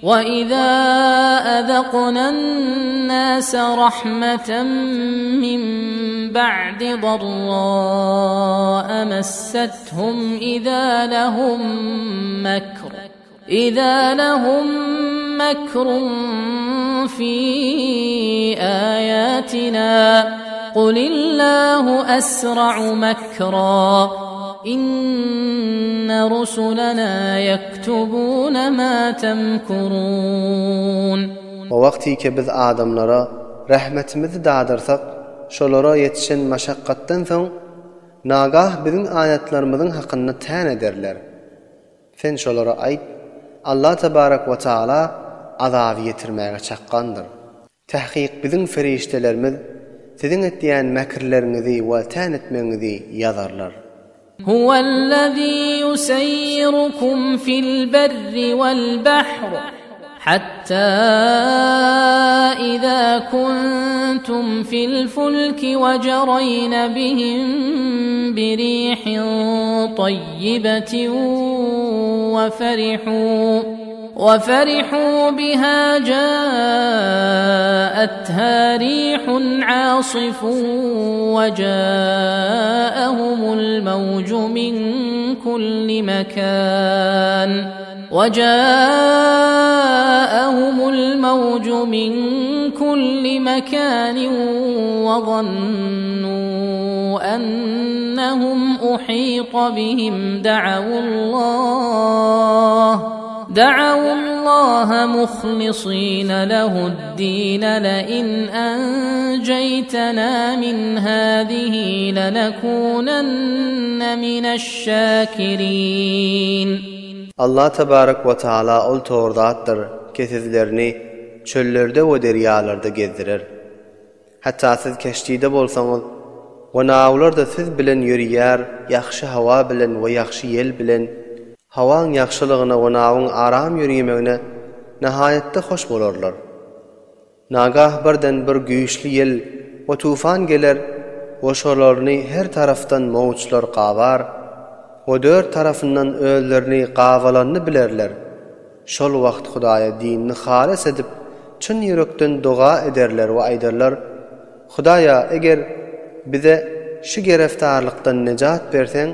Wa-iza azaknan-nasa rahmeten min ba'di darraa massethum iza lahum mekr iza lahum mekrun fi ayatina Qulillahu asra'u mekra Inne rusulena ýektubune ma temkurun. O wagtyky biz adamlara rehmetimizi dadyrsak, şolara ýetişen maşakgatdan soň, nagah biziň aýatlarymyzyň hakynda tän ederler. Sen şolara aýt, Allah tebarek we taala azaby ýetirmäge çakgandyr. Tahkyk biziň perişdelerimiz siziň etýän mäkirleriňizi we tän etmegiňizi ýazarlar. Huwellezî ýuseýýirukum fil berri wel bahr hattâ izâ kuntum fil fulki we jereyne bihim birihin taýýibetin we ferihû وفرحوا بها جاءتها ريح عاصف وجاءهم الموج من كل مكان وجاءهم الموج من كل مكان وظنوا أنهم أحيط بهم دعوا الله دعوا الله مخلصين له الدين لئن أنجيتنا من هذه لنكونن من الشاكرين. Allah tebarek we taala ol tor zatdyr ki sizlerini çöllerde we derýalarda gezdirer. Hatda siz keşdide bolsaňyz we nawlar-da siz bilen ýörýär ýagşy hawa bilen we ýagşy ýel bilen, hawaň ýagşylygyna we nawyň aram ýöremegine nahaýatda hoş bolarlar. Nagah birden bir güýçli ýel we tufan geler we şolaryny her tarafdan mowçlar gabar we dört tarafyndan özlerini gabalanyny bilerler. Şol wagt Hudaýa dinini halys edip, çyn ýürekden doga ederler we aýdarlar, Hudaýa, eger bize şu gereftarlykdan nejat berseň,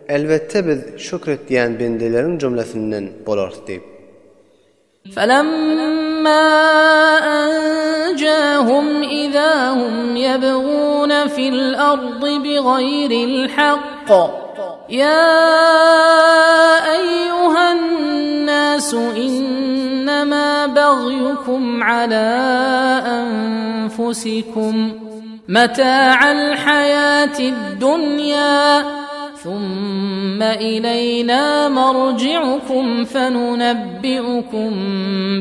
elbetde biz şükr etýän bendeleriň jümlesinden bolarys diýip. Felemma enjahum iza hum ýebguna fil ardy bigaýril hakk. Ýa eýýuhan-nasu innema bagýukum ala enfusikum meta'al haýatid-dunýa thumma ileýna marji'ukum fenunebbi'ukum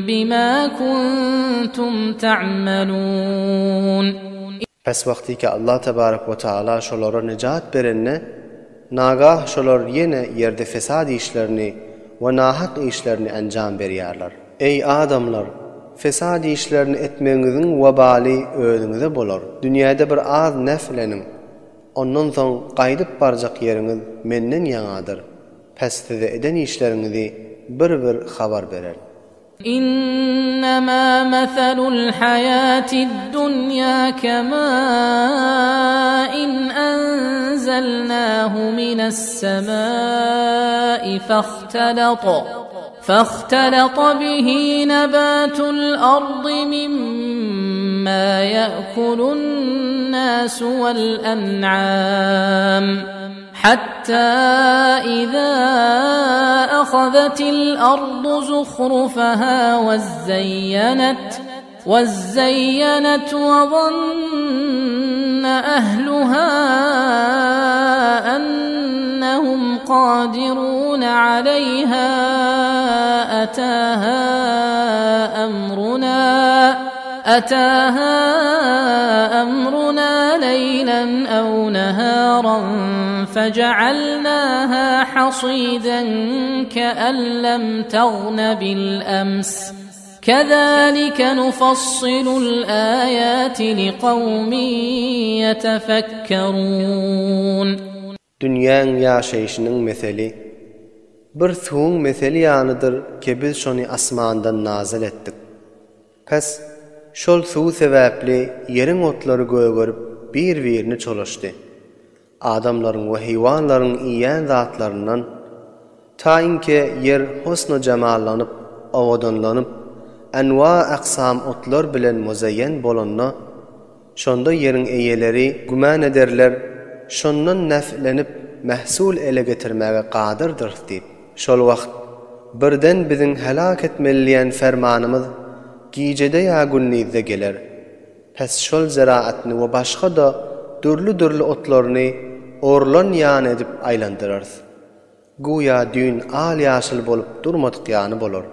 bima kuntum ta'melun. Pes wagtyky Allah tebarek we taala şolara nejat berende, nagah şolar ýene ýerde fesat işlerini we nahak işlerini enjam berýärler. Eý adamlar! Fesat işlerini etmegiňiziň webaly özüňize bolar. Dünýäde bir az nef leniň. Ondan soň gaýdyp barjak ýeriňiz menden ýaňadyr. Pes size eden işleriňizi bir-bir habar bererin. Innema meselul haýatid-dunýa kemâin enzelnâhu mines-semâi fahtelata fahtelata bihi nebatul ardy mimmâ ye'kulun-nâsu wel-en'âm. Hatta iza ahazatil ardu zuhrufaha wezzeýenet wezzeýenet we zanna ehluha ennehum kadirun aleýha ataha emruna Ataha emruna leýlen ew neharan fejealnaha hasiden ke'en lem tegne bil ems kezalike nufassilul ayati liqawmin ýetefekkerun. Dünýäň ýaşaýşynyň meseli. Bir suwuň meseli ýalydyr ke biz şony asmandan nazyl etdik. Pes, şol suw sebäpli ýeriň otlary gögerip bir-birini çolaşdy. Adamlaryň we heýwanlaryň iýýän zatlaryndan, ta inke ýer husnu-jemallanyp, owadanlanyp, enwa-aksam otlar bilen muzeýen bolanda, şonda ýeriň eýeleri gümän ederler, şondan neflenip, mähsul ele getirmäge gadyrdyrys diýip. Şol wagt, birden biziň heläk etmeli diýen fermanymyz gijede ýa gündizde geler. Pes şol zeraatny we başga-da dürli-dürli otlaryny orlan ýany edip aýlandyrarys. Güýä düýn al-ýaşyl bolup durmadyk ýany bolar.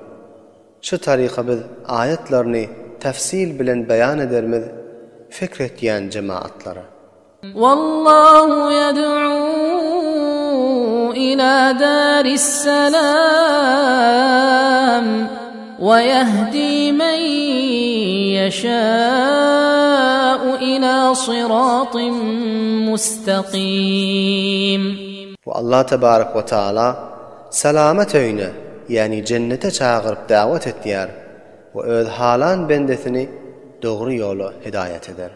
Şu taryka biz aýatlaryny tefsil bilen beýan edermiz fikr etýän jemaatlara. Wallahu ýed'u ila daris-salam we ýehdi men ýeşâ'u ila syratyn mustaqim. We Allah tebarek we taala salamat öýüne, ýagny jennete çagyryp dawet etýär we öz halan bendesini dogry ýola hidaýat eder.